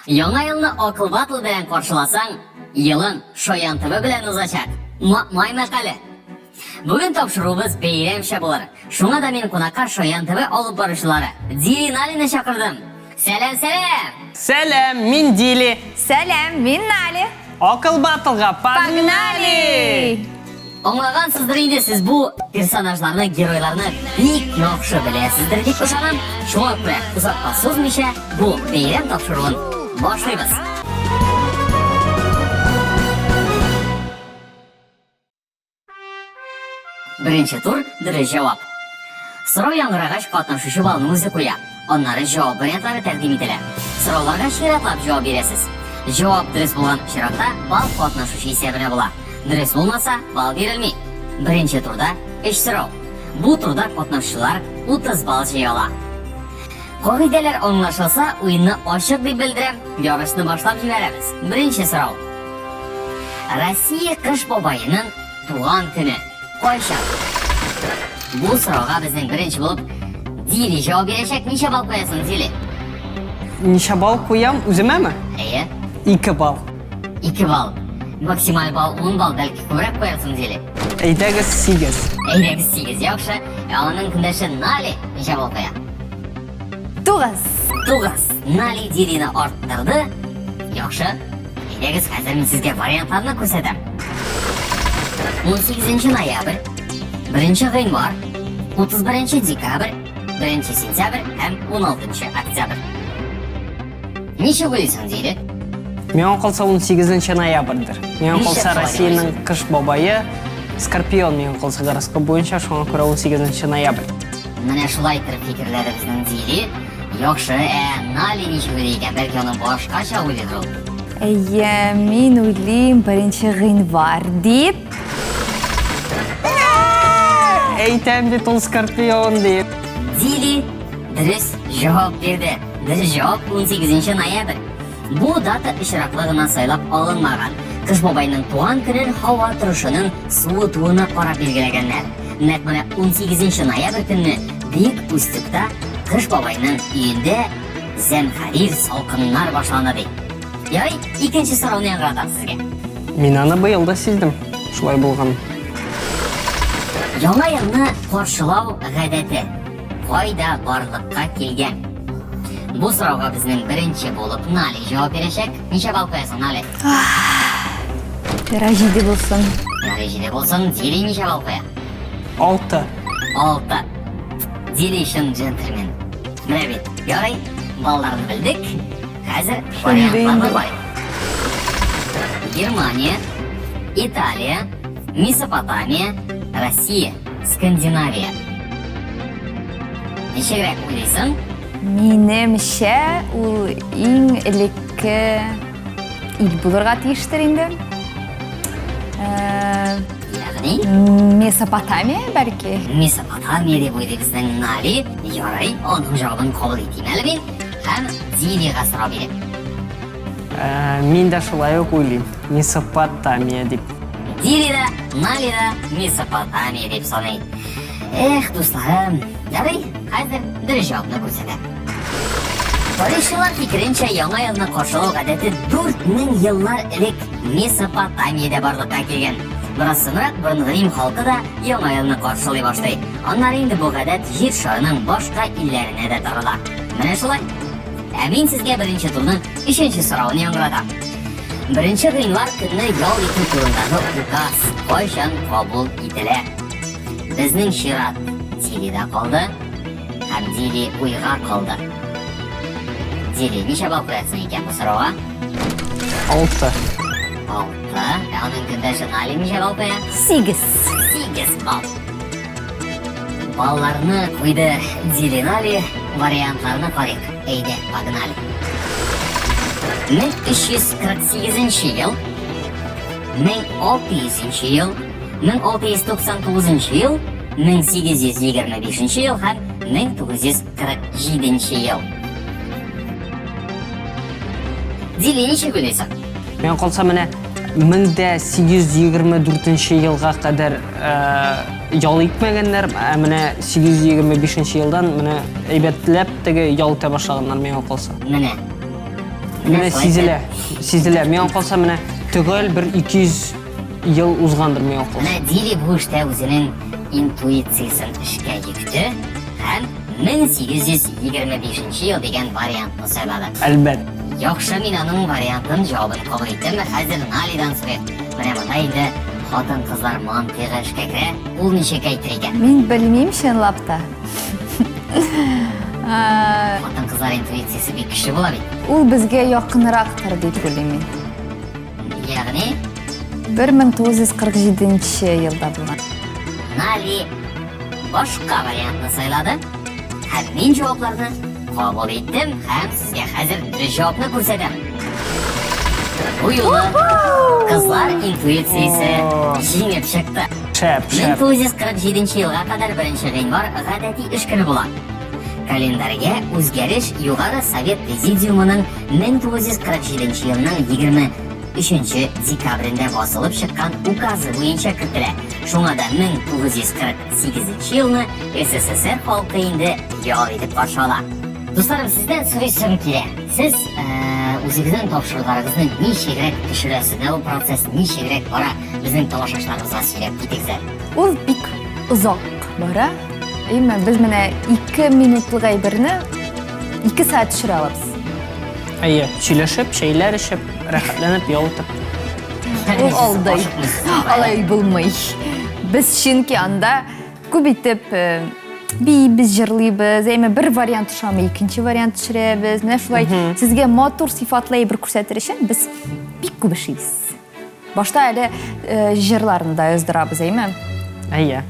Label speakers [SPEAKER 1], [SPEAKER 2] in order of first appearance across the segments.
[SPEAKER 1] Яңа елны акыл батл белән каршыласаң, елың Шаян ТВ белән узачак. Май мәкале. Бүген тапшыруыбыз бәйрәмчә булыр. Шуңа да мин кунакка Шаян ТВ алып баручылары Дили Налины чакырдым. Сәлам, сәлам!
[SPEAKER 2] Сәлам, мин Дили.
[SPEAKER 3] Сәлам, мин Нали.
[SPEAKER 2] Акыл батлга погнали!
[SPEAKER 1] Аңлагансыздыр инде сез бу персонажларны, геройларны бик яхшы беләсездер дип ышанам. Шуңа күрә озакка сузмыйча бу бәйрәм тапшыруын башлыйбыз. Беренче тур дөрес җавап. Сорау яңгырагач, катнашучы балны үзе куя. Аннары җавап вариантлары тәкъдим ителә. Сорауларга чиратлап җавап бирәсез. Җавап дөрес булган очракта балл катнашучы исәбенә була. Дөрес булмаса, балл бирелми. Беренче турда өч сорау. Бу турда катнашучылар 30 балл җыя ала. Кагыйдәләр аңлашылса, уенны ачык дип белдерәм. Ярышны башлап җибәрәбез. Беренче сорау. Россия Кыш бабаеның туган көне кайчан? Бу сорауга безнең беренче булып Дили җавап бирәчәк. Ничә балл куясың, Дили?
[SPEAKER 2] Ничә балл куям? Үземәме?
[SPEAKER 1] Әйе.
[SPEAKER 2] 2 балл.
[SPEAKER 1] 2 балл. Максималь балл 10 балл, бәлки күбрәк куярсың, Дили.
[SPEAKER 2] Әйдәгез 8.
[SPEAKER 1] Әйдәгез 8, яхшы. Ә аның көндәше Нали ничә балл куя?
[SPEAKER 3] 9.
[SPEAKER 1] 9. Нали Дилины арттырды. Яхшы. Әйдәгез, хәзер мин сезгә вариантларны күрсәтәм. 18 ноябрь, 1 гыйнвар, 31 декабрь, 1 сентябрь һәм 16 октябрь. Ничек уйлыйсың, Дили?
[SPEAKER 2] Миңа калса 18 ноябрьдер. Миңа
[SPEAKER 1] Ничек
[SPEAKER 2] калса
[SPEAKER 1] шулай
[SPEAKER 2] Россиянең кыш бабае Скорпион миңа калса гороскоп буенча, шуңа күрә 18 ноябрь.
[SPEAKER 1] Менә шулай итеп фикерләде безнең Дили. Яхшы, ә Нали ничек уйлый икән? Бәлки аның башкача уйлыйдыр ул.
[SPEAKER 3] Әйе, мин уйлыйм беренче гыйнвар дип.
[SPEAKER 2] Әйтәм бит ул Скорпион дип.
[SPEAKER 1] Дили дөрес җавап бирде. Дөрес җавап 18 ноябрь. Бу дата очраклы гына сайлап алынмаган. Кыш бабайның туган көнен һава торышының суытуына карап билгеләгәннәр. Нәкъ менә 18 ноябрь көнне Бөек Устюгта Кыш бабайның өендә зәмхәрир салкыннар башлана ди. Ярый, икенче сорауны яңгыратам сезгә.
[SPEAKER 2] Мин аны быел да сиздем, шулай булган.
[SPEAKER 1] Яңа елны каршылау гадәте кайда барлыкка килгән? Бу сорауга безнең беренче булып Нали җавап бирәчәк. Ничә балл куясың, Нали?
[SPEAKER 3] Ярай җиде булсын.
[SPEAKER 1] Ярый җиде булсын. Дили ничә балл куя?
[SPEAKER 2] Алты.
[SPEAKER 1] Алты. Дили чын джентльмен. Менә бит. Ярый, балларны белдек. Хәзер вариантларны карыйк. Германия, Италия, Месопотамия, Россия, Скандинавия. Ничегрәк уйлыйсың?
[SPEAKER 3] Минемчә, ул иң элекке ил булырга тиештер инде. Э,
[SPEAKER 1] Ягъни?
[SPEAKER 3] Месопотамия, бәлки?
[SPEAKER 1] Месопотамия дип уйлый безнең Нали. Ярый, аның җавабын кабул итим әле мин. Һәм Дилига сорау бирәм.
[SPEAKER 2] Э, мин дә шулай ук уйлыйм. Месопотамия дип.
[SPEAKER 1] Дили дә, Нали да Месопотамия дип саный. Эх, дусларым, ярый, хәзер дөрес җавапны күрсәтәм. Тарихчылар фикеренчә, Яңа елны каршылау гадәте 4000 еллар элек Месопотамиядә барлыкка килгән. Бераз соңрак борынгы Рим халкы да Яңа елны каршылый башлый. Аннары инде бу гадәт җир шарының башка илләренә дә тарала. Менә шулай. Ә мин сезгә беренче турның өченче соравын яңгыратам. Беренче гыйнвар көнне ял итү турындагы указ кайчан кабул ителә? Безнең чират Дилида калды һәм Дили уйга калды. Дили, ничә балл куясың икән бу сорауга?
[SPEAKER 2] Алты.
[SPEAKER 1] Алты. Ә аның көндәше Нали ничә балл куя?
[SPEAKER 3] Сигез.
[SPEAKER 1] Сигез балл. Балларны куйды Дили Нали, вариантларны карыйк. Әйдә, погнали. 1348 ел, 1600 ел, 1699 ел, 1825 ел һәм 1947 ел. Дили, ничек уйлыйсың?
[SPEAKER 2] Миңа калса менә 1824 елга кадәр ял итмәгәннәр, ә менә 825 елдан менә әйбәтләп теге ял итә башлаганнар миңа калса.
[SPEAKER 1] Менә.
[SPEAKER 2] Менә сизелә, сизелә. Миңа калса, менә төгәл бер 200 ел узгандыр миңа калса.
[SPEAKER 1] Менә Дили бу эштә үзенең интуициясен эшкә йөкте һәм 1825 ел дигән вариантны сайлады.
[SPEAKER 2] Әлбәттә.
[SPEAKER 1] Яхшы, мин аның вариантын, җавабын кабул иттем. Хәзер Налидан сорыйк. Менә монда инде хатын-кызлар мантыйгы эшкә керә. Ул ничек әйтер икән?
[SPEAKER 3] Мин белмим чынлап та.
[SPEAKER 1] Хатын-кызлар интуициясе бик көчле була бит.
[SPEAKER 3] Ул безгә якынрактыр дип уйлыйм мин.
[SPEAKER 1] Ягъни?
[SPEAKER 3] 1947 елда булган.
[SPEAKER 1] Нали башка вариантны сайлады. Һәм мин җавапларны кабул иттем һәм сезгә хәзер дөрес җавапны күрсәтәм. Бу юлы кызлар интуициясе җиңеп чыкты.
[SPEAKER 2] Шәп, шәп.
[SPEAKER 1] 1947 елга кадәр 1 гыйнвар гадәти эш көне була. Календарьгә үзгәреш Югары Совет Президиумының 1947 елның 23 декабрендә басылып чыккан указы буенча кертелә. Шуңа да 1948 елны СССР халкы инде ял итеп каршы ала. Дусларым, сездән сорыйсым килә. Сез үзегезнең тапшыруларыгызны ничегрәк төшерәсез? Менә ул процесс ничегрәк бара? Безнең тамашачыларыбызга сөйләп китегез әле.
[SPEAKER 3] Ул бик озак бара. Әмма без менә 2 минутлык әйберне 2 сәгать төшерә алабыз.
[SPEAKER 2] Әйе, сөйләшеп, чәйләр эчеп, рәхәтләнеп ял итеп.
[SPEAKER 3] Ул алдый. Алай булмый. Без чөнки анда күп итеп э, биибез, җырлыйбыз. Әмма бер вариант ошамый, икенче вариант төшерәбез. Менә шулай сезгә матур сыйфатлы әйбер күрсәтер өчен без бик күп эшлибез. Башта әле э, җырларны да яздырабыз, әйме?
[SPEAKER 2] Әйе.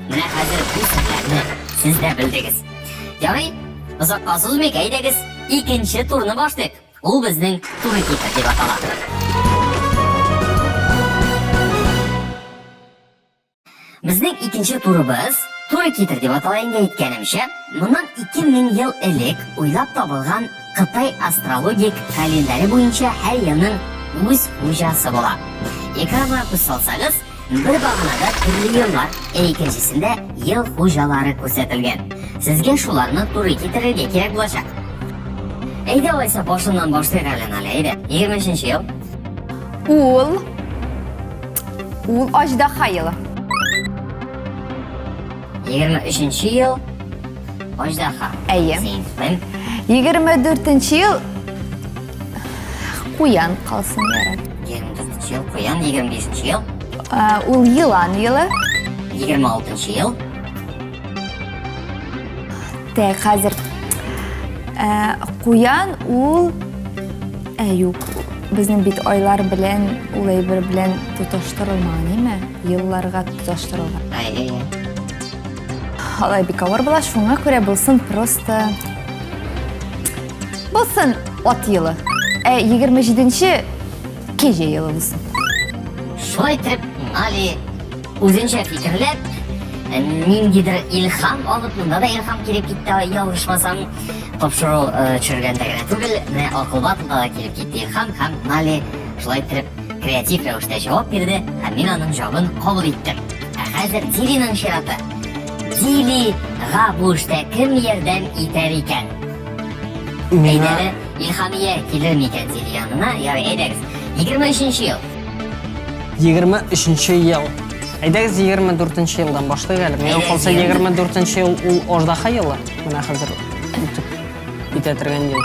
[SPEAKER 1] Менә хәзер бу серләрне сез дә белдегез. Ярый, озакка сузмыйк, әйдәгез, икенче турны башлыйк. Ул безнең туры китер дип атала. Безнең икенче турыбыз туры китер дип атала инде әйткәнемчә, моннан 2000 ел элек уйлап табылган Кытай астрологик календаре буенча һәр елның үз хуҗасы була. Экранга күз салсагыз, бер баганада төрле еллар, ә икенчесендә ел хуҗалары күрсәтелгән. Сезгә шуларны туры китерергә кирәк булачак. Әйдә алайса башыннан башлыйк әле, Наля, әйдә. 23 ел.
[SPEAKER 3] Ул Ул Аждаһа елы.
[SPEAKER 1] 23 ел Аждаһа.
[SPEAKER 3] Әйе.
[SPEAKER 1] Син
[SPEAKER 3] 24 ел Куян калсын ярар.
[SPEAKER 1] 24 ел Куян, 25 ел.
[SPEAKER 3] Ул елан елы.
[SPEAKER 1] 26 ел.
[SPEAKER 3] Так, хәзер ә, куян ул ә юк, безнең бит айлар белән ул әйбер белән тоташтырылмаган, әйме? Елларга тоташтырылган.
[SPEAKER 1] Әйе.
[SPEAKER 3] Алай бик авыр була, шуңа күрә булсын просто булсын ат елы. Ә 27-нче кәҗә елы булсын.
[SPEAKER 1] Шулай итеп, Нали Үзенчә фикерләп, ниндидер илһам алып, монда да илһам килеп китте, ялгышмасам, тапшыру төшергәндә генә түгел, менә Акыл Батлда да килеп китте илһам һәм Нали шулай итеп креатив рәвештә җавап бирде һәм мин аның җавабын кабул иттем. Ә хәзер Дилиның чираты. Дилига бу эштә кем ярдәм итәр икән?
[SPEAKER 2] Миңа
[SPEAKER 1] Әйдәле, Илһамия килер микән Дили янына? Ярый, әйдәгез. 23 ел.
[SPEAKER 2] 23 ел. Әйдәгез 24 елдан башлыйк әле. Миңа калса 24 ел ул Аждаһа елы. Менә хәзер үтеп китә торган ел.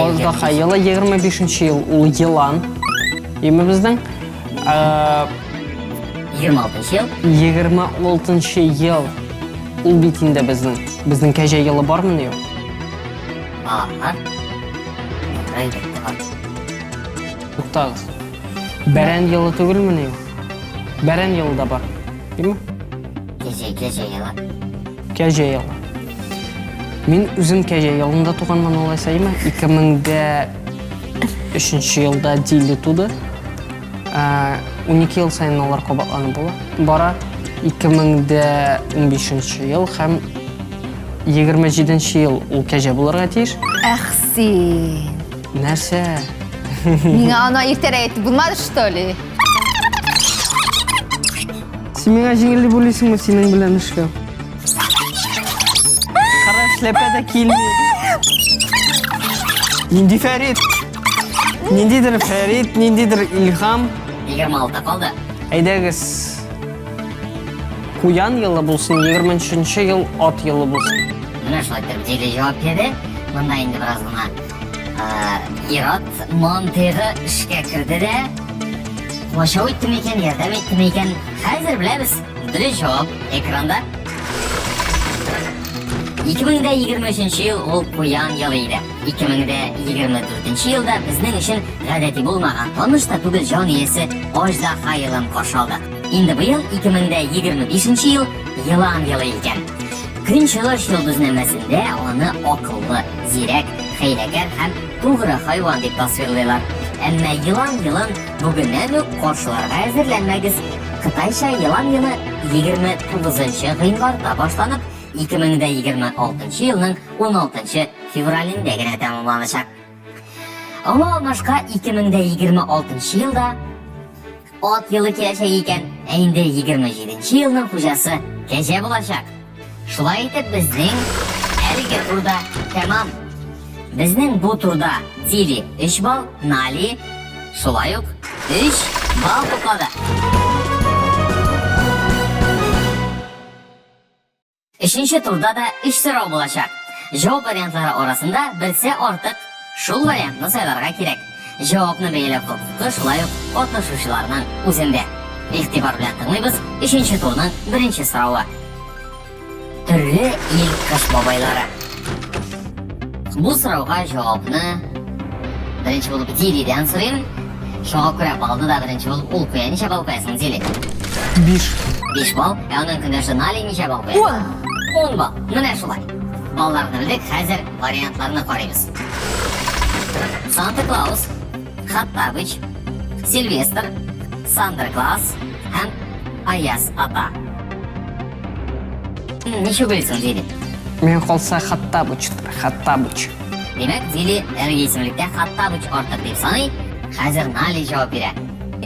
[SPEAKER 2] Аждаһа елы 25 ел ул елан. Име безнең?
[SPEAKER 1] 26 ел.
[SPEAKER 2] 26 ел. Ул бит инде безнең. Безнең кәҗә елы бармыни ул?
[SPEAKER 1] Бар. Әлбәттә бар.
[SPEAKER 2] Туктагыз. Бәрән елы түгелмени ул? Бәрән елы да бар. Димме?
[SPEAKER 1] Кәҗә, кәҗә елы.
[SPEAKER 2] Кәҗә елы. Мин үзем кәҗә елында туганмын алайса, әйме? 2003 елда Дилли туды. 12 ел саен алар кабатланып була. Бара 2015 ел һәм 27 ел ул кәҗә булырга тиеш.
[SPEAKER 3] Эх син.
[SPEAKER 2] Нәрсә?
[SPEAKER 3] Миңа аны иртәрәк әйтеп булмады, что ли?
[SPEAKER 2] Син миңа җиңел дип уйлыйсыңмы синең белән эшләү? Кара эшләпә дә килми. Нинди Фәрит? Ниндидер Фәрит, ниндидер Илһам.
[SPEAKER 1] 26 калды.
[SPEAKER 2] Әйдәгез. Куян елы булсын, 23 ел ат елы булсын.
[SPEAKER 1] Менә шулай итеп Дили җавап бирде. Монда инде бераз гына ир-ат мантыйгы эшкә керде дә. Комачау итте микән, ярдәм итте микән? Хәзер беләбез. Дөрес җавап экранда. 2023 ел ул куян елы иде. 2024 елда безнең өчен гадәти булмаган, таныш та түгел җан иясе Аждаһа елын каршы алдык. Инде быел 2025 ел елан елы икән. Көнчыгыш йолдызнамәсендә аны акыллы, зирәк, хәйләкәр һәм тугры хайван дип тасвирлыйлар. Әмма елан елын бүгеннән үк каршыларга әзерләнмәгез. Кытайча елан елы 29 гыйнварда башланып, 2026 елның 16 февралендә генә тәмамланачак. Аңа алмашка 2026 елда Ат елы киләчәк икән, ә инде 27 елның хуҗасы кәҗә булачак. Шулай итеп безнең әлеге турда тәмам. Безнең бу турда Дили 3 балл, Нали шулай ук 3 балл туплады. Өченче турда да өч сорау булачак. Җавап вариантлары арасында берсе артык, шул вариантны сайларга кирәк. Җавапны бәяләү хокукы шулай ук катнашучыларның үзендә. Игътибар белән тыңлыйбыз, өченче турның беренче соравы. Төрле ил кыш бабайлары. Бу сорауга җавапны беренче булып Дилидән сорыйм. Шуңа күрә балны да беренче булып ул куя. Ничә балл куясың, Дили?
[SPEAKER 2] 5.
[SPEAKER 1] 5 балл. Ә аның көндәше Нали ничә балл куя?
[SPEAKER 3] 10.
[SPEAKER 1] 10 балл. Менә шулай. Балларны белдек, хәзер вариантларны карыйбыз. Санта Клаус, Хаттабыч, Сильвестр, Сандра Класс һәм Аяз ата. Ничек уйлыйсың, Дили?
[SPEAKER 2] Миңа калса Хаттабычтыр, Хаттабыч.
[SPEAKER 1] Димәк, Дили әлеге исемлектә Хаттабыч артык дип саный. Хәзер Нали җавап бирә.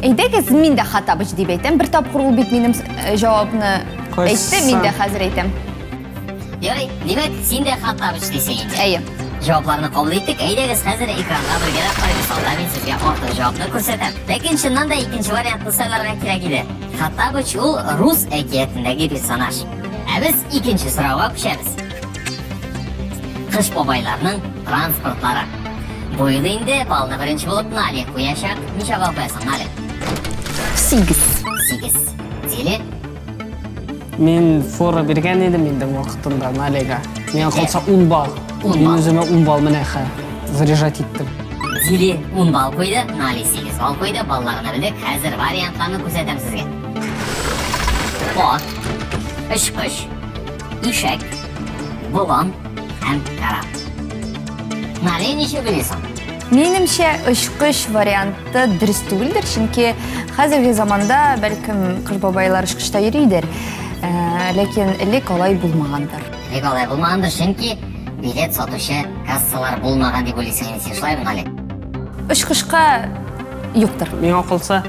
[SPEAKER 3] Әйдәгез, мин дә Хаттабыч дип әйтәм. Бер тапкыр ул бит минем э, җавапны әйтте, мин дә хәзер әйтәм.
[SPEAKER 1] Ярый, димәк, син дә Хаттабыч дисең инде.
[SPEAKER 3] Әйе.
[SPEAKER 1] Җавапларны кабул иттек. Әйдәгез, хәзер экранга бергәләп карыйбыз. Алда мин сезгә артык җавапны күрсәтәм. Ләкин чыннан да икенче вариантны сайларга кирәк иде. Хаттабыч ул рус әкиятендәге персонаж. Ә без икенче сорауга күчәбез. Кыш бабайларның транспортлары. Бу юлы инде балны беренче булып Нали куячак. Ничә балл куясың, Нали?
[SPEAKER 3] 8.
[SPEAKER 1] 8. Зиле?
[SPEAKER 2] Мин фора биргән идем инде вакытында Налига. Миңа калса 10 балл.
[SPEAKER 1] 10
[SPEAKER 2] Мин
[SPEAKER 1] балл.
[SPEAKER 2] үземә 10 балл менә хә заряжать иттем.
[SPEAKER 1] Зиле 10 балл куйды, Нали 8 балл куйды. Балларны белдек. Хәзер вариантларны күрсәтәм сезгә. Ат, очкыч, ишәк, болан һәм кораб. Нали ничек уйлыйсың?
[SPEAKER 3] Минемчә, очкыч варианты дөрес түгелдер, чөнки хәзерге заманда бәлкем кыш бабайлар очкычта йөридер, э, ләкин элек алай булмагандыр.
[SPEAKER 1] Элек алай булмагандыр, чөнки билет сатучы кассалар булмаган дип уйлыйсың инде син, шулаймы, Нали?
[SPEAKER 3] Очкычка юктыр.
[SPEAKER 2] Миңа калса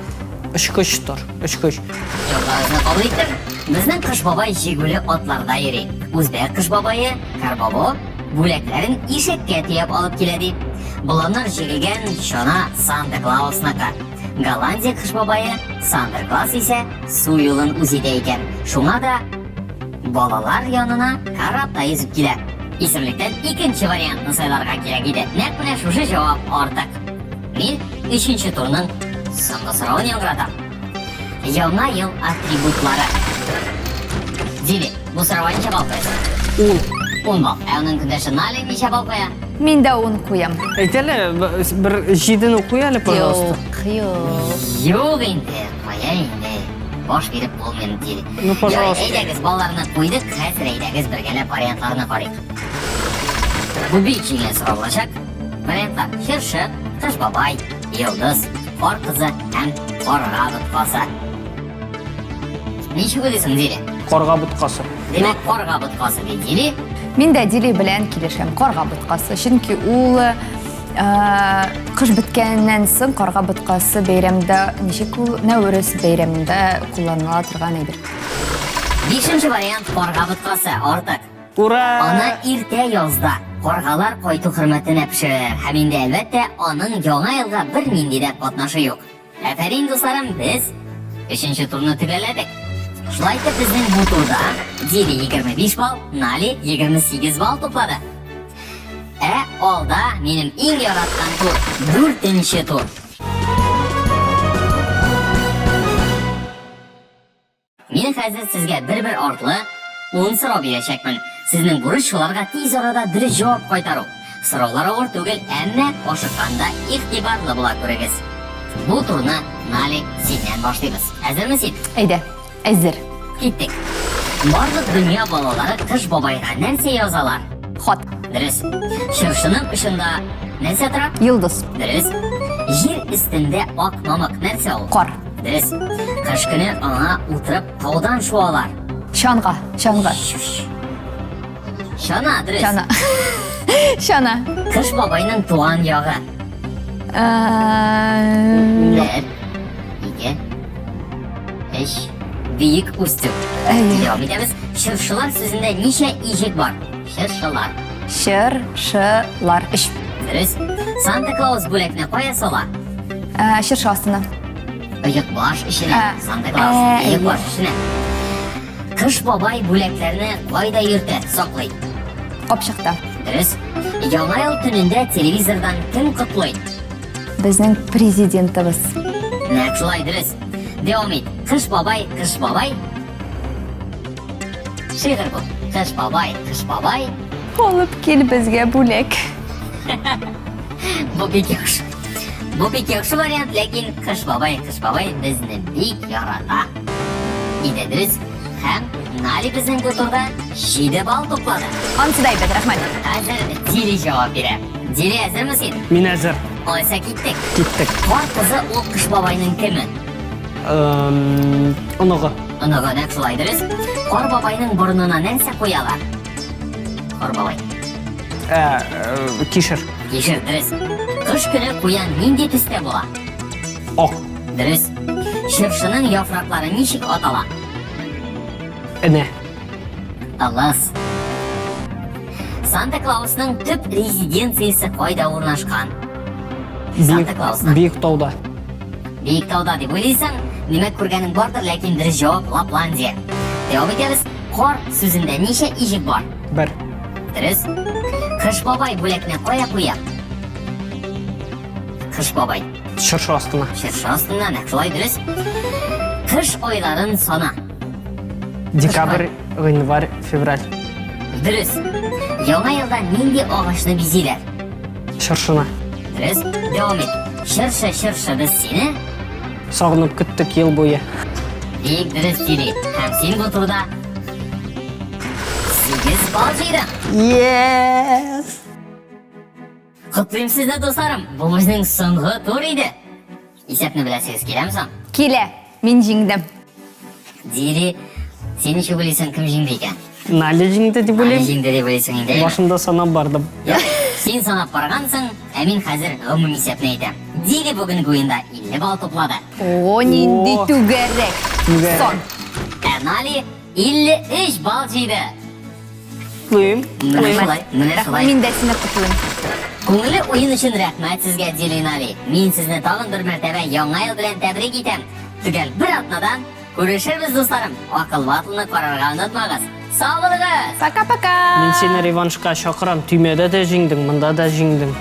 [SPEAKER 2] очкычтыр, очкыч.
[SPEAKER 1] Җавапларыгызны кабул иттем. Безнең Кыш бабай җигүле атларда йөри. Үзбәк Кыш бабае, Карбабо, бүләкләрен ишәккә төяп алып килә ди. Боланнар җигелгән чана Санта Клаусныкы. Голландия Кыш бабае Сандер Клаус исә су юлын үз итә икән. Шуңа да балалар янына корабта йөзеп килә. Исемлектән икенче вариантны сайларга кирәк иде. Нәкъ менә шушы җавап артык. Мин өченче турның соңгы соравын яңгыратам. Яңа ел атрибутлары. Диви, бу сорауга ничә балл куясың?
[SPEAKER 2] Ун.
[SPEAKER 1] 10 балл. Ә аның көндәше Нали ничә балл куя?
[SPEAKER 3] Мин дә ун куям.
[SPEAKER 2] Әйт әле, бер җидене куй әле, пожалуйста.
[SPEAKER 3] Юк, юк.
[SPEAKER 1] Юк инде, кая инде. Баш биреп булмый, Диви.
[SPEAKER 2] Ну, пожалуйста.
[SPEAKER 1] Ярый, әйдәгез, балларны куйдык, хәзер әйдәгез бергәләп вариантларны карыйк. Бу бик җиңел сорау булачак. Вариантлар: чыршы, Кыш бабай, йолдыз, кар кызы һәм карга боткасы. Ничек уйлыйсың, Диля?
[SPEAKER 2] Карга боткасы.
[SPEAKER 1] Димәк, карга боткасы ди Диля.
[SPEAKER 3] Мин дә Диля белән килешәм. Карга боткасы. Чөнки ул э, кыш беткәннән соң карга боткасы бәйрәмдә ничек ул Нәүрүз бәйрәмендә кулланыла торган әйбер.
[SPEAKER 1] Бишенче вариант карга боткасы артык.
[SPEAKER 2] Ура!
[SPEAKER 1] Аны иртә язда. Каргалар кайту хөрмәтенә пешерәләр һәм инде, әлбәттә, аның Яңа елга бернинди дә катнашы юк. Афәрин, дусларым, без өченче турны төгәлләдек. Шулай итеп, безнең бу турда Дири 25 балл, Нали 28 балл туплады. Ә алда минем иң яраткан тур, дүртенче тур. Мин хәзер сезгә бер-бер артлы ун сорау бирәчәкмен. Сезнең бурыч шуларга тиз арада дөрес җавап кайтару. Сораулар авыр түгел, әмма ашыкканда игътибарлы була күрегез. Бу турны, Нали, синнән башлыйбыз. Әзерме син?
[SPEAKER 3] Әйдә, әзер.
[SPEAKER 1] Киттек. Барлык дөнья балалары Кыш бабайга нәрсә язалар?
[SPEAKER 3] Хат.
[SPEAKER 1] Дөрес. Чыршының очында нәрсә тора?
[SPEAKER 3] Йолдыз.
[SPEAKER 1] Дөрес. Җир өстендә ак мамык нәрсә ул?
[SPEAKER 3] Кар.
[SPEAKER 1] Дөрес. Кыш көне аңа утырып таудан шуалар.
[SPEAKER 3] Чанга, чанга.
[SPEAKER 1] Чана, дөрес.
[SPEAKER 3] Чана. Чана.
[SPEAKER 1] Кыш бабайның туган ягы. Бер, ике, өч. Бөек Устюг. Дәвам итәбез. Чыршылар сүзендә ничә иҗек бар? Чыршылар.
[SPEAKER 3] Чыршылар. Өч.
[SPEAKER 1] Дөрес. Санта Клаус бүләкне кая сала?
[SPEAKER 3] Ә, чыршы астына.
[SPEAKER 1] Оекбаш эченә. Санта Клаус. Оекбаш эченә. Кыш бабай бүләкләрне кайда йөртә, саклый?
[SPEAKER 3] Капчыкта.
[SPEAKER 1] Дөрес. Яңа ел төнендә телевизордан кем котлый?
[SPEAKER 3] Безнең президентыбыз.
[SPEAKER 1] Нәкъ шулай, дөрес. Дәвам ит. Кыш бабай, кыш бабай. Шигырь бу. Кыш бабай, кыш бабай.
[SPEAKER 3] Алып кил безгә бүләк.
[SPEAKER 1] Бу бик яхшы. Бу бик яхшы вариант, ләкин Кыш бабай, Кыш бабай безне бик ярата. Иде дөрес. Һәм Нали безнең бу турда 7 балл туплады.
[SPEAKER 3] Ансы да әйбәт, рәхмәт.
[SPEAKER 1] Хәзер Дили җавап бирә. Дили, әзерме син?
[SPEAKER 2] Мин әзер.
[SPEAKER 1] Алайса киттек.
[SPEAKER 2] Киттек.
[SPEAKER 1] Кар кызы ул Кыш бабайның кеме?
[SPEAKER 2] Оныгы.
[SPEAKER 1] Оныгы, нәкъ шулай дөрес. Кар бабайның борынына нәрсә куялар? Кар бабай.
[SPEAKER 2] Ә, э, кишер.
[SPEAKER 1] Кишер, дөрес. Кыш көне куян нинди төстә була?
[SPEAKER 2] Ак.
[SPEAKER 1] Дөрес. Чыршының яфраклары ничек атала?
[SPEAKER 2] Энә.
[SPEAKER 1] Ылыс. Санта Клаусның төп резиденциясе кайда урнашкан? Санта Клаусның.
[SPEAKER 2] Биек тауда.
[SPEAKER 1] Биек тауда дип уйлыйсың, димәк күргәнең бардыр, ләкин дөрес җавап Лапландия. Дәвам итәбез. Кар сүзендә ничә иҗек бар?
[SPEAKER 2] Бер.
[SPEAKER 1] Дөрес. Кыш бабай бүләкне кая куя? Кыш бабай.
[SPEAKER 2] Чыршы астына.
[SPEAKER 1] Чыршы астына, нәкъ шулай дөрес. Кыш айларын сана.
[SPEAKER 2] Декабрь, гыйнвар, февраль.
[SPEAKER 1] Дөрес. Яңа елда нинди агачны бизиләр?
[SPEAKER 2] Чыршыны.
[SPEAKER 1] Дөрес. Дәвам ит. Чыршы, чыршы, без сине
[SPEAKER 2] Сагынып көттек ел буе.
[SPEAKER 1] Бик дөрес сөйли. Һәм син бу турыда 8 балл җыйдың.
[SPEAKER 2] Yes!
[SPEAKER 1] Котлыйм сезне, дусларым. Бу безнең соңгы тур иде. Исәпне беләсегез киләме соң?
[SPEAKER 3] Килә. Мин җиңдем.
[SPEAKER 1] Дири, син ничек уйлыйсың, кем җиңде икән?
[SPEAKER 2] Нали җиңде дип
[SPEAKER 1] Нали
[SPEAKER 2] уйлыйм.
[SPEAKER 1] җиңде дип уйлыйсың инде.
[SPEAKER 2] Башымда санап бардым.
[SPEAKER 1] Юк, син санап баргансың, ә мин хәзер гомуми исәпне әйтәм. Дири бүгенге уенда 50 балл туплады.
[SPEAKER 3] О, нинди
[SPEAKER 2] О.
[SPEAKER 3] түгәрәк.
[SPEAKER 2] Түгәрәк.
[SPEAKER 3] Сон.
[SPEAKER 1] Ә Нали 53 балл җыйды.
[SPEAKER 2] Котлыйм.
[SPEAKER 1] Менә шулай, менә шулай.
[SPEAKER 3] Мин дә сине котлыйм.
[SPEAKER 1] Күңелле уен өчен рәхмәт сезгә, Дилинали. Мин сезне тагын бер мәртәбә Яңа ел белән тәбрик итәм. Төгәл бер атнадан күрешербез, дусларым. Акыл батлны карарга онытмагыз. Сау булыгыз!
[SPEAKER 3] Пока-пока!
[SPEAKER 2] Мин сине реваншка чакырам. Төймәдә дә җиңдең, монда да җиңдең.